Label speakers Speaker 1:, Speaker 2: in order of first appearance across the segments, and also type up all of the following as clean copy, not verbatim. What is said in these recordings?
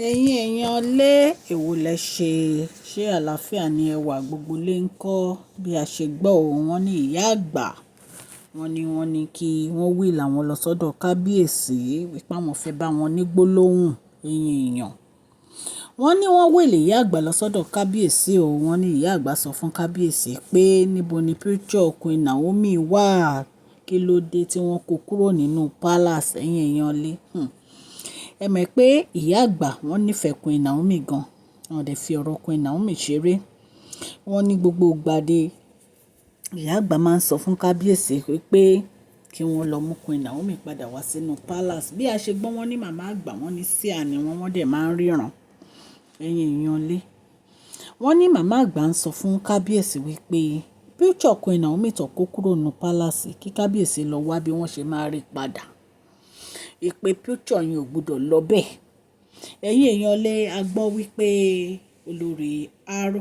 Speaker 1: Ẹ̀yin èèyàn lé, èwo lẹ ṣe? Ṣé àlàáfíà ni ẹwà gbogbo lè ń kọ́? Bí a ṣe gbọ́ ọ, wọ́n ní ìyá àgbà, wọ́n ní kí wọ́n will àwọn lọ sọ́dọ̀ kábíyèsí wípé àwọn fẹ́ bá wọn ní gbólóhùn, ẹ̀yin èèyàn. Wọ́n ní wọ́n will ìyá àgbà lọ sọ́dọ̀ kábíyèsí o. Wọ́n ní ìyá àgbà sọ fún kábíyèsí pé níbo ni picture Queen Naomi wà? Kí ló dé tí wọ́n kó kúrò nínú palace, ẹ̀yin èèyàn lé? Ẹ mọ̀ pé ìyá àgbà wọ́n nífẹ̀ẹ́ Queen Naomi gan. Wọ́n dẹ̀ fi ọ̀rọ̀ Queen Naomi ṣeré. Wọ́n ní gbogbo ìgbà dé, ìyá àgbà máa ń sọ fún kábíyèsí wípé kí wọ́n lọ mú Queen Naomi padà wá sínú palace. Bí a ṣe gbọ́, wọ́n ní màmá àgbà, wọ́n ní seer ni wọ́n, wọ́n dẹ̀ máa ń ríran. Ẹ̀yin èèyàn lé. Wọ́n ní màmá àgbà ń sọ fún kábíyèsí wípé picture Queen Naomi tó kó kúrò nínú palace, kí kábíyèsí lọ wá bí wọ́n ṣe máa rí padà. Ìpè picture yẹn ò gbọdọ̀ lọ bẹ́ẹ̀. Ẹ̀yin èèyàn lé, a gbọ́ wípé olórí R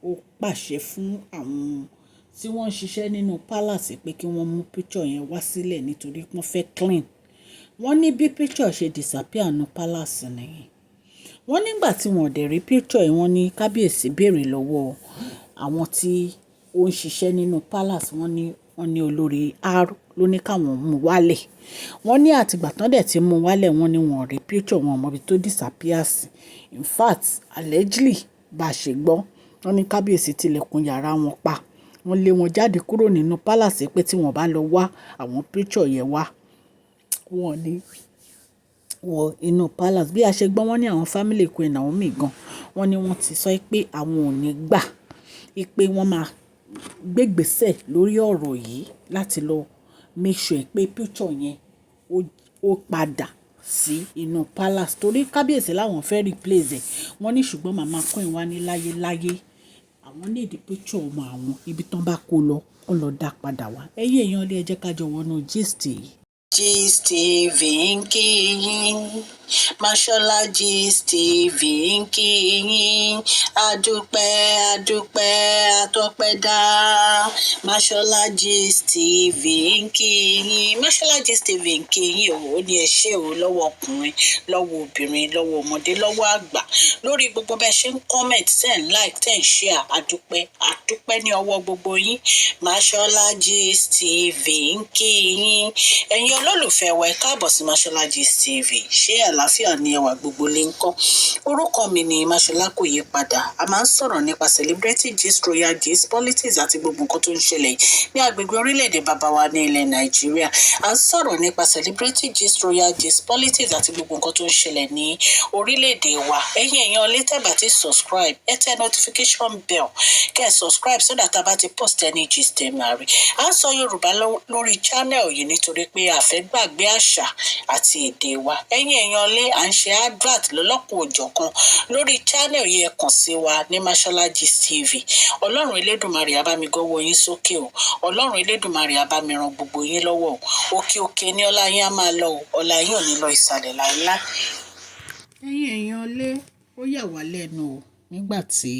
Speaker 1: ó pàṣẹ fún àwọn tí wọ́n ń ṣiṣẹ́ nínú palace pé kí wọ́n mú picture yẹn wá sílẹ̀ nítorí wọ́n fẹ́ clean. Wọ́n ní bí picture ṣe disappear nínú palace nìyẹn. Wọ́n nígbà tí wọ́n dẹ̀ rí picture yìí, wọ́n ní kábíyèsí béèrè lọ́wọ́ àwọn tí ó ń ṣiṣẹ́ nínú palace. Wọ́n ní olórí R ló ní káwọn mú wálẹ̀. Wọ́n ní àtìgbà tán dẹ̀ tí mú wálẹ̀, wọ́n ní wọ́n rí picture wọn mọ̀ bí tó disappear sí. In fact, allegedly, bá ṣe gbọ́, wọ́n ní kábíyèsí tilẹ̀kùn yàrá wọn pa. Wọ́n lé wọn jáde kúrò nínú palace pé tí wọ́n bá lọ wá àwọn picture yẹn wá, wọ́n ní wọ inú palace. Bí a ṣe gbọ́, wọ́n ní àwọn family Queen Naomi gan, wọ́n ní wọ́n ti sọ pé àwọn ò ní gbà pé wọ́n máa gbégbèsè lórí ọ̀rọ̀ yìí láti lọ make sure pé picture yẹn ó padà sí inú palace torí kábíyèsí làwọn fẹ́ replace ẹ̀. Wọ́n ní ṣùgbọ́n màmá Queen wá ní láyé láyé, àwọn need picture ọmọ àwọn, ibi tán bá kó lọ, kó lọ dá padà wá. Ẹ̀yin èèyàn ilé, ẹ jẹ́ ká jọ wọnú gist yìí. Gist TV ń kí yín, Mashola Gist TV ń kí yín. Adúpẹ́, adúpẹ́, atọ́pẹ́dá. Mashola Gist TV ń kí yín. Mashola Gist TV ń kí yín o. Ó ní ẹ ṣé o, lọ́wọ́ ọkùnrin, lọ́wọ́ obìnrin, lọ́wọ́ ọmọdé, lọ́wọ́ àgbà, lórí gbogbo bẹ́ẹ̀ ṣe ń comment, ten like, 10 share. Adúpẹ́, adúpẹ́ ní ọwọ́ gbogbo yín. Mashola Gist TV ń kí yín. Ẹ̀yin olólùfẹ́ wa, ẹ káàbọ̀ sí Mashola Gist TV. Ṣé àlàáfíà ni ẹwà gbogbo lè ń kọ́? Orúkọ mi ni Mashola, kò yí padà. A máa ń sọ̀rọ̀ nípa celebrity gist, royal gist, politics àti gbogbo nǹkan tó ń ṣẹlẹ̀ ní agbègbè orílẹ̀-èdè bàbá wa ní ilẹ̀ Nàìjíríà. A ń sọ̀rọ̀ nípa celebrity gist, royal gist, politics àti gbogbo nǹkan tó ń ṣẹlẹ̀ ní orílẹ̀-èdè wa. Ẹ̀yin èèyàn lè tẹ́ bá ti subscribe, ẹ tẹ notification bell, kẹ́ ẹ subscribe so that a bá ti post any gist, ẹ máa rí. À ń sọ Yorùbá lórí channel yìí nítorí pé a fẹ́ gbàgbé àṣà àti èdè wa. Ẹ̀yin èèyàn lé, à ń ṣe advert lọ́lọ́kan òjọ̀kan lórí channel yìí. Ẹ kàn sí wa ní Mashola Gist TV. Ọlọ́run Elédùnmarè á bá mi gọ́wọ́ yín sókè o. Ọlọ́run Elédùnmarè á bá mi ran gbogbo yín lọ́wọ́ o. Òkè òkè ní ọlá yín á máa lọ o. Ọlá yín ò ní lọ ìsàlẹ̀ láéláé. Ẹ̀yin èèyàn lé, ó yà wá lẹ́nu o nígbà tí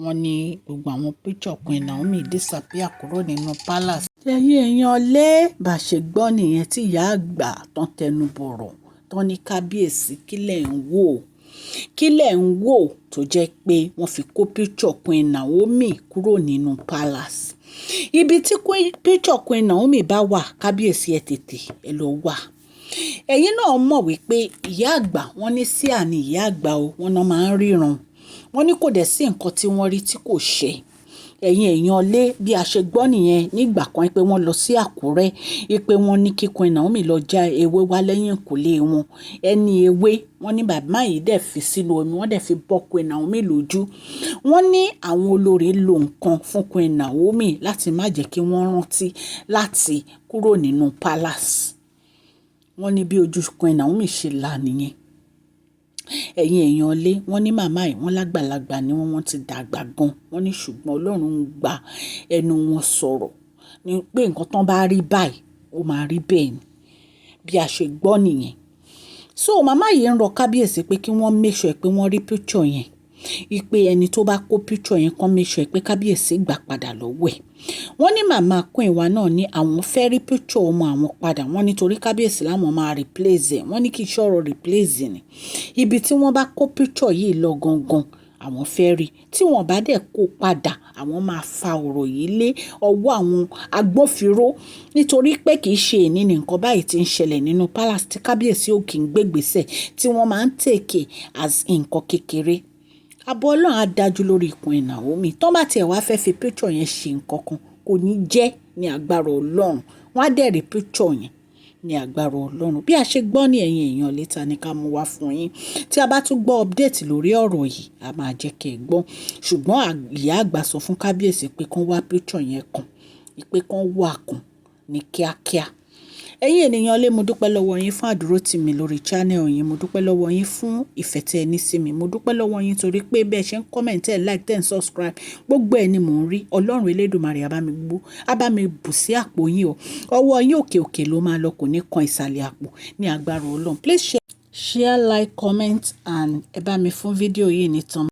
Speaker 1: wọ́n ní gbogbo àwọn picture Queen Naomi disappear kúrò nínú palace. Ẹ̀yin èèyàn lé, bá ṣe gbọ́ nìyẹn tí ìyá àgbà tán tẹnu bọ̀rọ̀ tán ní kábíyèsí, kílẹ̀ ń wò, kílẹ̀ ń wò tó jẹ́ pé wọ́n fi kó picture Queen Naomi kúrò nínú palace? Ibi tí picture Queen Naomi bá wà, kábíyèsí, ẹ tètè ẹ lọ wá. Ẹ̀yin náà mọ̀ wípé ìyá àgbà, wọ́n ní seer ni ìyá àgbà o. Wọ́n náà máa ń ríran. Wọ́n ní kò dẹ̀ sí nǹkan tí wọ́n rí tí kò ṣẹ. Ẹ̀yin èèyàn lé, bí a ṣe gbọ́ nìyẹn nígbà kan pé wọ́n lọ sí Àkúrẹ́, pé wọ́n ní kí Queen Naomi lọ já ewé wá lẹ́yìn ìkùlé wọn. Ẹni ewé, wọ́n ní bàbá yìí dẹ̀ fi sínú omi, wọ́n dẹ̀ fi bọ́ Queen Naomi lójú. Wọ́n ní àwọn olórí lo nǹkan fún Queen Naomi láti má jẹ́ kí wọ́n rántí láti kúrò nínú palace. Wọ́n ní bí ojú Queen Naomi ṣe là nìyẹn. Ẹ̀yin èèyàn lé, wọ́n ní màmá yìí, wọ́n lágbàlagbà ni wọ́n, wọ́n ti dàgbà gan. Wọ́n ní ṣùgbọ́n Ọlọ́run ń gba ẹnu wọn sọ̀rọ̀ ní pé nǹkan tán bá rí báyìí, ó máa rí bẹ́ẹ̀ ni. Bí a ṣe gbọ́ nìyẹn. So màmá yìí ń rọ kábíyèsí pé kí wọ́n make sure pé wọ́n rí picture yẹn. Ìpè ẹni tó bá kó picture yẹn kàn make sure pé kábíyèsí gbà padà lọ́wọ́ ẹ̀. Wọ́n ní màmá Queen wa náà ní àwọn fẹ́ rí picture ọmọ àwọn padà. Wọ́n ní torí kábíyèsí láwọn máa replace ẹ̀. Wọ́n ní kí sọ̀rọ̀ replace ni. Ibi tí wọ́n bá kó picture yìí lọ gangan, àwọn fẹ́ rí. Tí wọ́n bá dẹ̀ kó padà, àwọn máa fa ọ̀rọ̀ yìí lé ọwọ́ àwọn agbófinró, nítorí pé kì í ṣe èní ní nǹkan báyìí tí ń ṣẹlẹ̀ nínú palace tí kábíyèsí ò kí ń gbégbèsè, tí wọ́n máa ń take as nǹkan kékeré. Ààbò Ọlọ́run á dájú lórí Queen Naomi. Tó bá tiẹ̀ wá fẹ́ fi picture yẹn ṣe nǹkan kan, kò ní jẹ́ ní agbára Ọlọ́run. Wọ́n á dẹ̀ rí picture yẹn ní agbára Ọlọ́run. Bí a ṣe gbọ́ ní, ẹ̀yin èèyàn, létà ní ká mú wá fún yín. Tí a bá tún gbọ́ update lórí ọ̀rọ̀ yìí, a máa jẹ́ kí ẹ gbọ́. Ṣùgbọ́n ìyá àgbà sọ fún kábíyèsí pé kán wá picture yẹn kàn, pé kán wá kàn ní kíákíá. Ẹ̀yin ènìyàn lé, mo dúpẹ́ lọ́wọ́ yín fún àdúró tì mí lórí channel yín. Mo dúpẹ́ lọ́wọ́ yín fún ìfẹ́ tí ẹ ní sí mi. Mo dúpẹ́ lọ́wọ́ yín torí pé bẹ́ẹ̀ ṣe ń comment, ẹ̀ like, tẹ́ ń subscribe, gbogbo ẹ̀ ni mò ń rí. Ọlọ́run Elédùmarè á bá mi gbó, á bá mi bù sí àpò yín o. Ọwọ́ yín òkè òkè ló máa lọ, kò ní kan ìsàlẹ̀ àpò ní agbára Ọlọ́run. Please share, like, comment and ẹ bá mi fún fídíò yìí ní thumbs.